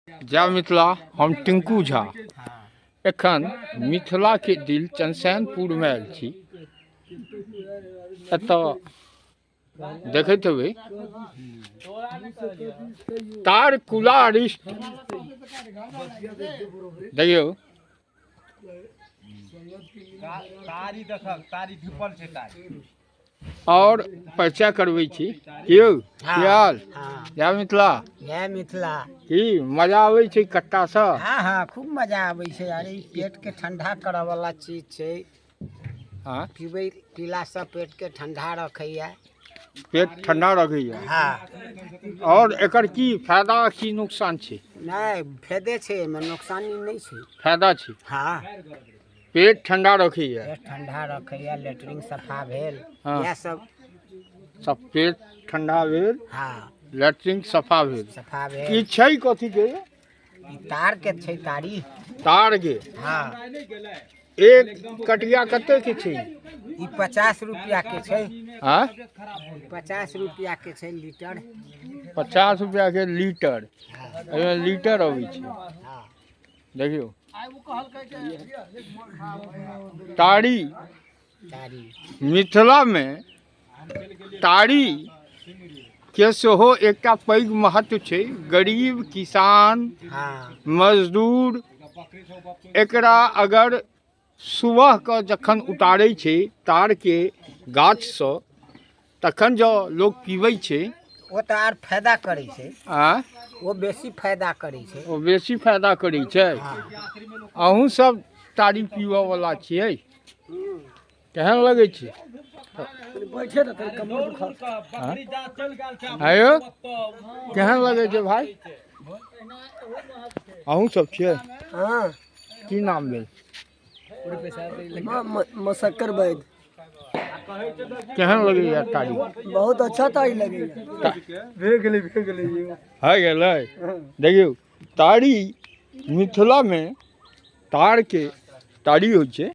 जय मिथिला, हम टिंकू झा एखन मिथिलाके दिल चनसैनपुरमे आयल छी। एतऽ देखैत हेबै तारकुलारिष्ट, देखियौ तारी देखक, तारी ढिपल छै तारी। और परिचय करबै छी। की यौ, की हाल? हाँ। जय मिथिला। जय मिथिला। की मजा आबै छै कट्टासँ? हाँ हाँ, खूब मजा आबै छै। अरे, ई पेटके ठंडा करऽ वाला चीज छै। हाँ। पीबै पीलासँ पेटके ठंडा रखैया। पेट ठंडा रखैया। हाँ। और एकर की फायदा, की नुकसान छै? नहि, फायदे छै एहिमे, नुकसानी नहि छै। फायदा छै। हाँ। पेट ठंडा रखैया। पेट ठंडा रखैया, लेटरिन सफा भेल। हाँ। इएह सब। सब पेट ठंडा भेल। हाँ। लेटरिन सफा भेल। सफा ई भेल। छै कथी के? ई तार के छै, तारी। तार के? हाँ। एक कटिया कते के छै? ई 50 रुपया के छै। हाँ। 50 रुपया के छै लीटर। 50 रुपया के लीटर। हाँ। एहिमे लीटर अबै छै। हाँ। देखियौ तारी। तारी। मिथिलामे तारी के सेहो एकटा पैघ महत्व छै। गरीब किसान, हाँ, मजदूर एकरा अगर सुबहके जखन उतारै छै तारके गाछसँ, तखन जँ लोक पीबै छै, ओ तऽ आर फायदा करै छै। आ ओ बेसी फायदा करै छै। ओ बेसी फायदा करै छै। हाँ। अहूँ सब तारी पीबऽवला छियै? केहन लगै छै? आयो, केहन लगै छै भाइ? अहूँ सब छियै? हाँ। की नाम भेल? मशक्कर वैद। केहन लगैया तारी? बहुत अच्छा तारी लगैया। भे गेलै, भे गेलै। भए गेलै। देखियौ, तारी मिथिलामे तारके तारी होइ छै।